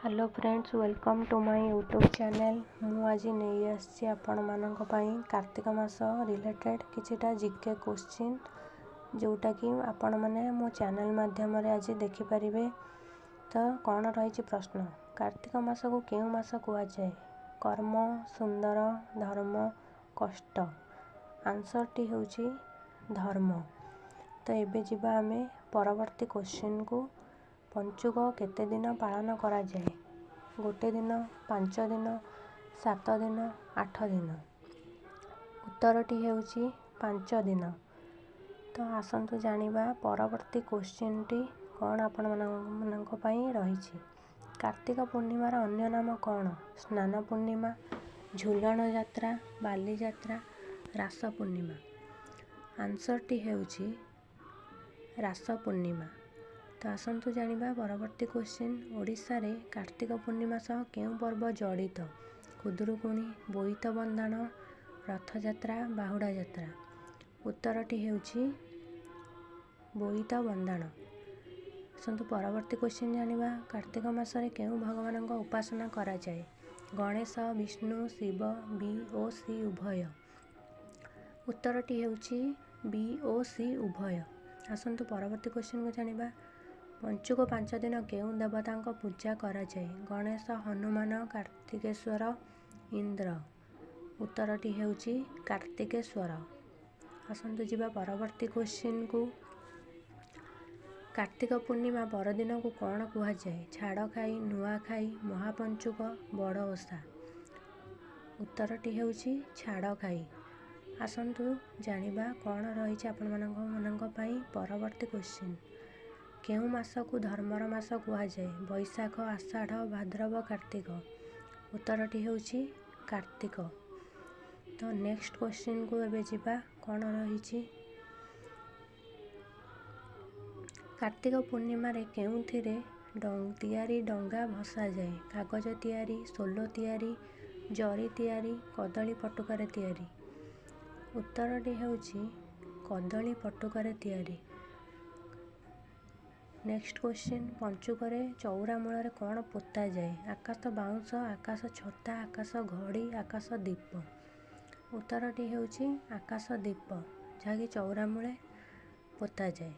Hello friends, welcome to my YouTube channel. ମୁଁ ଆଜି ନେଇ ଆସିଛି ଆପଣମାନଙ୍କ ପାଇଁ କାର୍ତ୍ତିକ ମାସ ରିଲେଟେଡ଼୍ କିଛିଟା ଜିକେ କୋଶ୍ଚିନ୍, ଯେଉଁଟାକି ଆପଣମାନେ ମୋ ଚ୍ୟାନେଲ୍ ମାଧ୍ୟମରେ ଆଜି ଦେଖିପାରିବେ। ତ କ'ଣ ରହିଛି ପ୍ରଶ୍ନ? କାର୍ତ୍ତିକ ମାସକୁ କେଉଁ ମାସ କୁହାଯାଏ? କର୍ମ, ସୁନ୍ଦର, ଧର୍ମ, କଷ୍ଟ। ଆନ୍ସର୍ଟି ହେଉଛି ଧର୍ମ। ତ ଏବେ ଯିବା ଆମେ ପରବର୍ତ୍ତୀ କୋଶ୍ଚିନ୍କୁ। ପଞ୍ଚୁକ କେତେ ଦିନ ପାଳନ କରାଯାଏ? ଗୋଟେ ଦିନ, 5 ଦିନ, 7 ଦିନ, 8 ଦିନ। ଉତ୍ତରଟି ହେଉଛି 5 ଦିନ। ତ ଆସନ୍ତୁ ଜାଣିବା ପରବର୍ତ୍ତୀ କୋଶ୍ଚିନ୍ଟି କ'ଣ ଆପଣମାନଙ୍କ ପାଇଁ ରହିଛି। କାର୍ତ୍ତିକ ପୂର୍ଣ୍ଣିମାର ଅନ୍ୟ ନାମ କ'ଣ? ସ୍ନାନ ପୂର୍ଣ୍ଣିମା, ଝୁଲଣ ଯାତ୍ରା, ବାଲିଯାତ୍ରା, ରାସ ପୂର୍ଣ୍ଣିମା। ଆନ୍ସର୍ଟି ହେଉଛି ରାସ ପୂର୍ଣ୍ଣିମା। ତ ଆସନ୍ତୁ ଜାଣିବା ପରବର୍ତ୍ତୀ କୋଶ୍ଚିନ୍। ଓଡ଼ିଶାରେ କାର୍ତ୍ତିକ ପୂର୍ଣ୍ଣିମା ସହ କେଉଁ ପର୍ବ ଜଡ଼ିତ? ଖୁଦୁରୁକୁଣୀ, ବୋଇତ ବନ୍ଦାଣ, ରଥଯାତ୍ରା, ବାହୁଡ଼ା ଯାତ୍ରା। ଉତ୍ତରଟି ହେଉଛି ବୋଇତ ବନ୍ଦାଣ। ଆସନ୍ତୁ ପରବର୍ତ୍ତୀ କୋଶ୍ଚିନ୍ ଜାଣିବା। କାର୍ତ୍ତିକ ମାସରେ କେଉଁ ଭଗବାନଙ୍କ ଉପାସନା କରାଯାଏ? ଗଣେଶ, ବିଷ୍ଣୁ, ଶିବ, ବି ଓ ସି ଉଭୟ। ଉତ୍ତରଟି ହେଉଛି ବି ଓ ସି ଉଭୟ। ଆସନ୍ତୁ ପରବର୍ତ୍ତୀ କୋଶ୍ଚିନ୍କୁ ଜାଣିବା। ପଞ୍ଚୁକ 5 ଦିନ କେଉଁ ଦେବତାଙ୍କ ପୂଜା କରାଯାଏ? ଗଣେଶ, ହନୁମାନ, କାର୍ତ୍ତିକେଶ୍ୱର, ଇନ୍ଦ୍ର। ଉତ୍ତରଟି ହେଉଛି କାର୍ତ୍ତିକେଶ୍ୱର। ଆସନ୍ତୁ ଯିବା ପରବର୍ତ୍ତୀ କୋଶ୍ଚିନ୍କୁ। କାର୍ତ୍ତିକ ପୂର୍ଣ୍ଣିମା ପରଦିନକୁ କ'ଣ କୁହାଯାଏ? ଛାଡ଼ଖାଇ, ନୂଆଖାଇ, ମହାପଞ୍ଚୁକ, ବଡ଼ ଓଷା। ଉତ୍ତରଟି ହେଉଛି ଛାଡ଼ଖାଇ। ଆସନ୍ତୁ ଜାଣିବା କ'ଣ ରହିଛି ଆପଣମାନଙ୍କ ମାନଙ୍କ ପାଇଁ ପରବର୍ତ୍ତୀ କୋଶ୍ଚିନ୍। କେଉଁ ମାସକୁ ଧର୍ମର ମାସ କୁହାଯାଏ? ବୈଶାଖ, ଆଷାଢ଼, ଭାଦ୍ରବ, କାର୍ତ୍ତିକ। ଉତ୍ତରଟି ହେଉଛି କାର୍ତ୍ତିକ। ତ ନେକ୍ସଟ କୋଶ୍ଚିନ୍କୁ ଏବେ ଯିବା, କ'ଣ ରହିଛି। କାର୍ତ୍ତିକ ପୂର୍ଣ୍ଣିମାରେ କେଉଁଥିରେ ତିଆରି ଡଙ୍ଗା ଭସାଯାଏ? କାଗଜ ତିଆରି, ସୋଲ ତିଆରି, ଜରି ତିଆରି, କଦଳୀ ପଟୁକାରେ ତିଆରି। ଉତ୍ତରଟି ହେଉଛି କଦଳୀ ପଟୁକାରେ ତିଆରି। ନେକ୍ସଟ କୋଶ୍ଚିନ୍, ପଞ୍ଚୁକରେ ଚଉରା ମୂଳରେ କ'ଣ ପୋତାଯାଏ? ଆକାଶ ବାଉଁଶ, ଆକାଶ ଛତା, ଆକାଶ ଘଡ଼ି, ଆକାଶ ଦୀପ। ଉତ୍ତରଟି ହେଉଛି ଆକାଶ ଦୀପ, ଯାହାକି ଚଉରା ମୂଳେ ପୋତାଯାଏ।